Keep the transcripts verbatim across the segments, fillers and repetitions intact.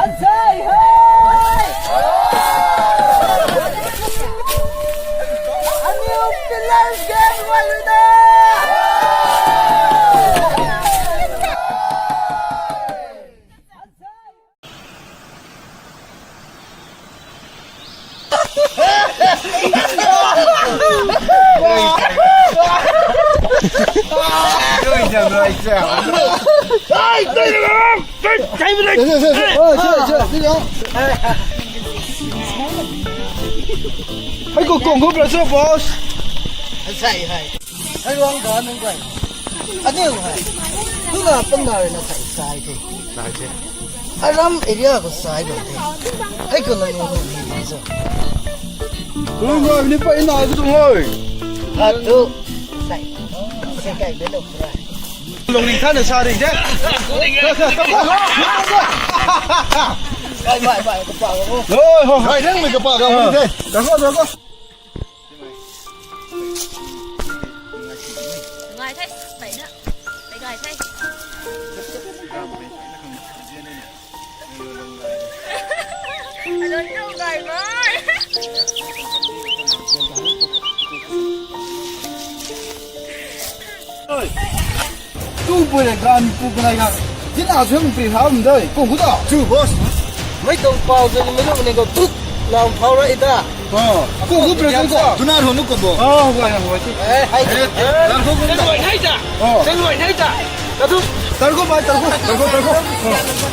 Asei hei! Aniu pillar gang guay rui na! Hei khou kung khou pra cho, boss. Asei hei. Hei luang ga nang guay. Aniu hei. Tuna pang na rui na thei sai the. Aram area khou sai bam the. Hei khou nang nang ni ni cho. Lung guay ni pa ina tu hoi. Atu. Sai. Sai kai me lo pra. Lung ning than na sa ring de. Bai, bai, bai, kapa ko. Hoi, hoi, hoi, nang mei kapa ko, hoi, de. Dako, dako. Ngai the, bai na. Bai ngai the. I don't know, guy, bye. Tu pui le gan pu pui le gan. Jin a sum pi hau mdei. Kung hu da. Chu, boss. Mei tuang pau zan mei lung ni ko tut lam phau ra ita. Oh. Kung hu present ko. Tuna hu nu ko bo. Oh, huai, huai, huai. Eh, hai. Eh, tar ko, tar ko. Hai ta. Oh. Tar ko, hai ta. Tar ko. Tar ko, bai, tar ko. Tar ko, tar ko. Oh.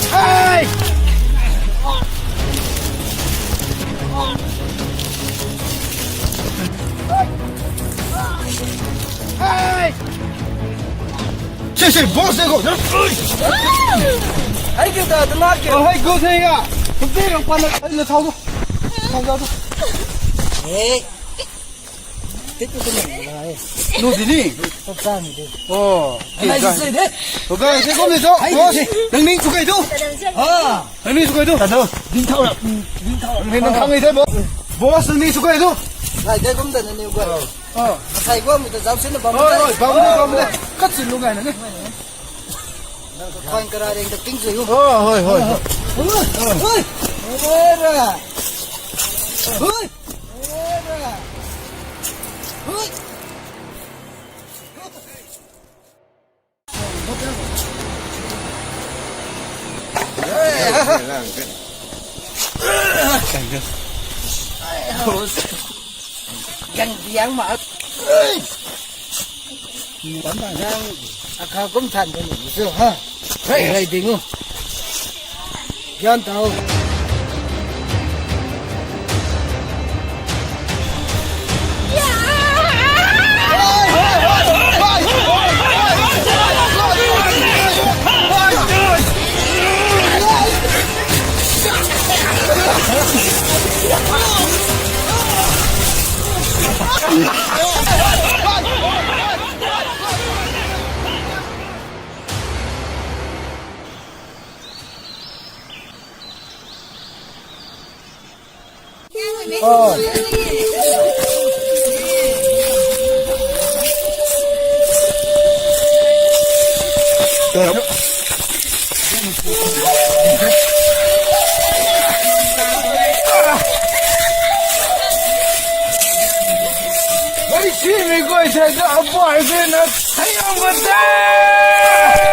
Hey! Hey! Hey! Sir, sir, boss, go. Hey, kyo ta, tana kyo? Oh, hey, go, hey, ya. Tum te rang pan na, hey, le thau do. Thau do. Hey. Tit ko tum na, hey. No, di ni. Top sa ni de. Oh. Hey, guys. Hey, de. Oh, guys, hey, kom ni so. Hey, boss, de. Nang ning chu kai do. Ah. Nang ning chu kai do. Ka do. Ding thau ra. Ding thau ra. Nang nang khang ni the, boss. Boss, nang ning chu kai do. Ngai de, kom da na ni ko. Oh. Sai guam ta zau sin na bam. Oi, oi, bam de, bam de. Kat sin lu ngai na ni. Kwan kara reng ta ping zui u. Oh, hoi, hoi, hoi. Oi, oi. Oi, ra. Oi. Oi, ra. Oi. Gang diang ma. Nang akha kum than de ni su ha. Rei rei ding u. Gyan tau. Very serious, guys. I got a boy, man. Hey, I'm with that.